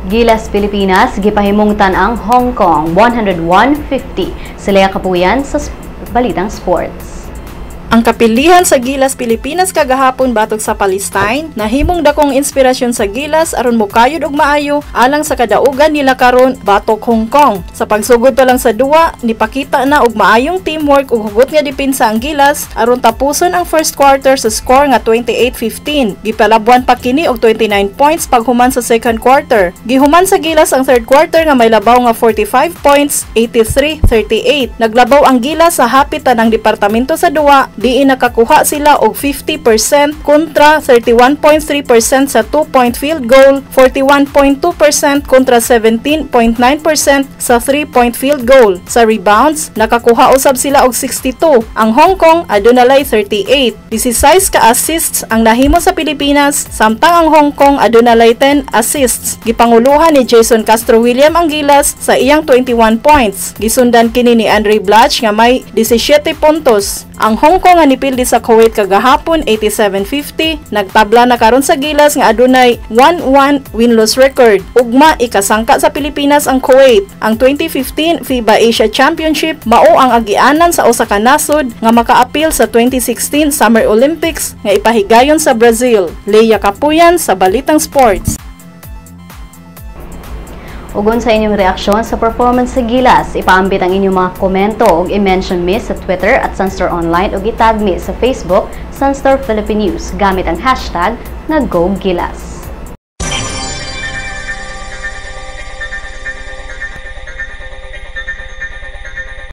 Gilas Pilipinas gipahimungtan ang Hong Kong 101-50. Sila Kapuyan sa Balitang Sports. Ang kapilihan sa Gilas Pilipinas kagahapon batok sa Palestine nahimong dakong inspirasyon sa Gilas aron mokayod og maayo alang sa kadaugan nila karon batok Hong Kong. Sa pagsugod pa lang sa duwa, nipakita na og maayong teamwork ug hugot nga depensa ang Gilas aron tapuson ang first quarter sa score nga 28-15. Gipalabuan pa kini og 29 points paghuman sa second quarter. Gihuman sa Gilas ang third quarter nga may labaw nga 45 points, 83-38. Naglabaw ang Gilas sa hapit tanang departamento sa duwa, diin nakakuha sila og 50% kontra 31.3% sa 2-point field goal, 41.2% kontra 17.9% sa 3-point field goal. Sa rebounds, nakakuha usab sila og 62. Ang Hong Kong aduna lay 38. 16 ka assists ang nahimo sa Pilipinas, samtang ang Hong Kong aduna lay 10 assists. Gipanguluhan ni Jason Castro William ang Gilas sa iyang 21 points. Gisundan kini ni Andray Blatche nga may 17 puntos. Ang Hong Kong nga nipildi sa Kuwait kagahapon 87-50, nagtabla na karon sa Gilas nga adunay 1-1 win-loss record. Ugma ikasangka sa Pilipinas ang Kuwait. Ang 2015 FIBA Asia Championship mao ang agianan sa usa ka nasod nga makaapil sa 2016 Summer Olympics nga ipahigayon sa Brazil. Leia Kapuyan sa Balitang Sports. Ug unsa inyong reaksyon sa performance sa Gilas? Ipaambit ang inyong mga komento ug i-mention mi sa Twitter @SunstarOnline ug i-tag mi sa Facebook, Sunstar Philippine News, gamit ang hashtag nga GoGilas.